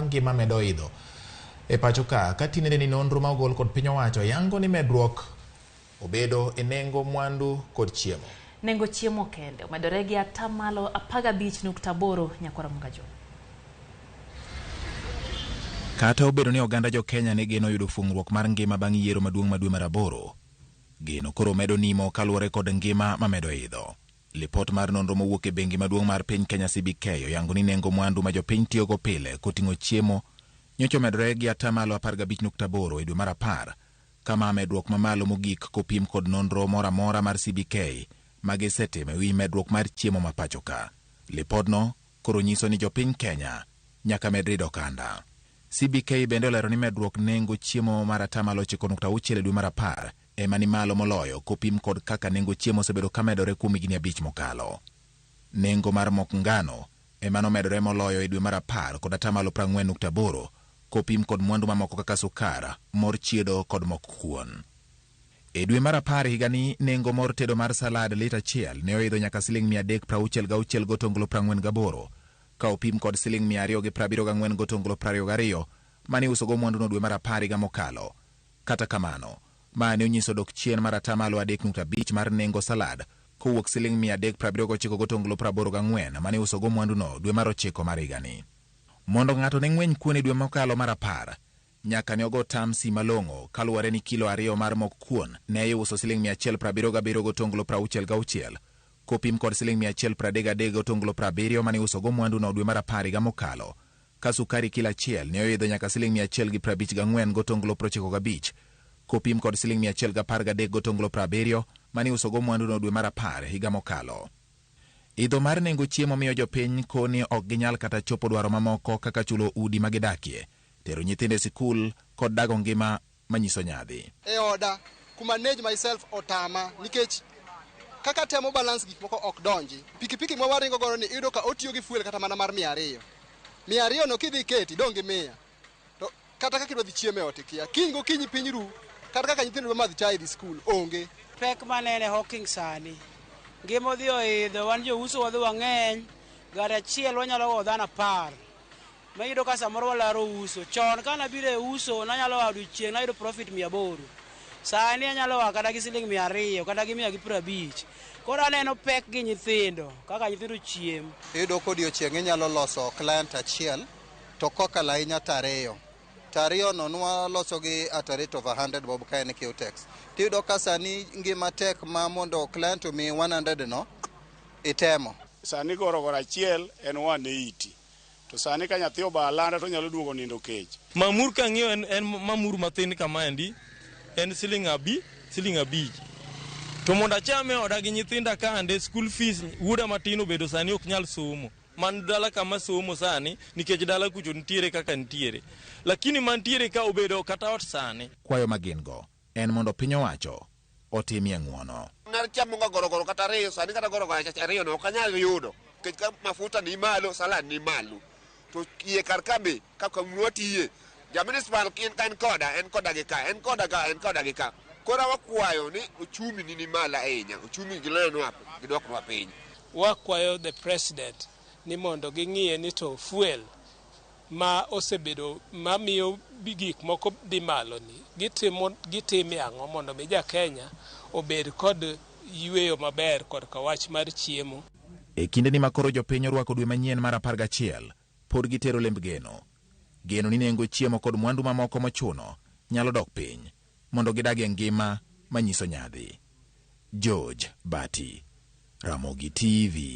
ngima medo idho e pacho ka ka tinende ni nonro ma ogol kod piny owacho yango ni medruok obedo e nengo mwandu kod chiemo. Nengo chiemo kende omedore gi atamalo 15.8 nyakwara Mungajo. Kata obedo ni oganda jo Kenya ne geno yudo fung'ruok mar ngima bang' yiero maduong' ma dwe mar aboro, geno koro medo nimo kaluwore kod ngima mamedo idho. Lipot mar nonro mowuok e bengi maduong' mar piny Kenya CBK oyango ni nengo mwandu ma jopiny tiyogo pile koting'o chiemo nyocha omedore gi atamalo 15.8 e dwe mar 10, kama medruok mamalo mogik kopim kod nonro moro amora mar CBK ma gisetimo e wi medruok mar chiemo ma pacho ka. Lipodno koro nyiso ni jopiny Kenya nyaka med rido okanda. CBK bende olero ni medruok nengo chiemo mar atamalo 9.6 e dwe mar 10 ema ni malo moloyo kopim kod kaka nengo chiemo osebedo kamedore kuom higni 5 mokalo. Nengo mar mok ngano ema nomedore moloyo e dwe mar 10 kod atamalo 40.8 kopim kod mwandu mamoko kaka sukar, mor chiedo kod mok kuon. E dwe mar 10 higani, nengo mor tedo mar salad lita 1 ne oidho nyaka siling 366.48 ka opim kod siling 274.22 mane iusogo mwanduno dwe mar 10 higa mokalo. Kata kamano, ma ne onyiso dok chien mar atamalo 3.5 mar nengo salad kowuok siling 379.84 mane iusogo mwanduno dwe mar 9 mar higani. Mondo ng'ato ne ng'weny kuon e dwe mokalo mar 10, nyaka ne ogo tamsi malong'o kaluwore ni kilo 2 mar mok kuon ne iuso siling 177.66 kopim kod siling 133.70 mane iusogo mwanduno dwe mar 10 higa mokalo, ka sukari kilo 1 ne oidho nyaka siling 154.95 kopim kod siling 113.70 mane iusogo mwanduno dwe mar 10 higa mokalo. Idho mar nengo chiemo miyo jopiny koni ok ginyal kata chopo dwaro mamoko kaka chulo udi ma gidakie, tero nyithindo e sikul kod dago ngima manyiso nyadhi. E oda kuma manage myself otama nikech kaka temo balance gik moko ok donji. Pikipiki ma waringo godo ni iyudo ka otiyo gi fuel kata mana mar 200. 200 no kidhi keti dong' gi 100. To kata kaka idwa dhi chiemo e ot ikia. Kiny gokinyi piny ru, kata kaka nyithindo dwa madho chai dhi skul onge. Pek manene hawking sani. Ngima odhi oidho, wan jouso wadhi wang'eny, gari achiel wanyalo go dhano 10. Mayudo ka samoro walaro uso. Chon ka nabiro e uso, nanyalo a odiochieng' nayudo profit 800. Sani anyalo a kata gi siling 200 kata gi 150. Koro aneno pek gi nyithindo, kaka nyithindo chiem. Iyudo ka odiochieng' inyalo loso client achiel, to kokalo ahinya to 2. To 2 no nwaloso gi at a rate of 100 bob ka en Qtex. Tiyudo ka sani ngima tek ma mondo client omiyi 100 no, itemo. Sani gorogoro achiel en 180. To sani ka nyathi oba alanda to onyalo duogo nindo kech. Mamur kang'iyo en mamur mathin kamaendi, en siling 5. To mondo achame oda gi nyithinda kande, school fees wuoda matin obedo sani ok nyal somo. Man dala kama somo sani, nikech dala kucho nitiere kaka nitiere. Lakini mantiere ka obedo kata ot sani. Kwayo ma gin go en mondo piny owacho otimie ng'uono. Nar chamo ga gorogoro kata 2 sani, kata gorogoro 2 no ok anyal yudo. Nikech ka mafuta ni malo, salad ni malo. To iye kar ka be, kaka watiye, ja municipal en koda, en koda gi ka, en koda ka, en koda gi ka. Koro wakwayo ni ochumi ni malo ahinya, ochumi gilonwa, gidwoknwa piny. Wakwayo the president ni mondo ging'iye ni to fuel ma osebedo mamiyo gik moko dhi malo ni gitime ang'o mondo mi ja Kenya obed kod yweyo maber korka wach mar chiemo. E kindeni ma koro jopiny orwako dwe manyien mar 11, pod gitero lemb geno. Geno ni nengo chiemo kod mwandu mamoko mochuno nyalo dok piny mondo gidag e ngima manyiso nyadhi. George Bati, Ramogi TV.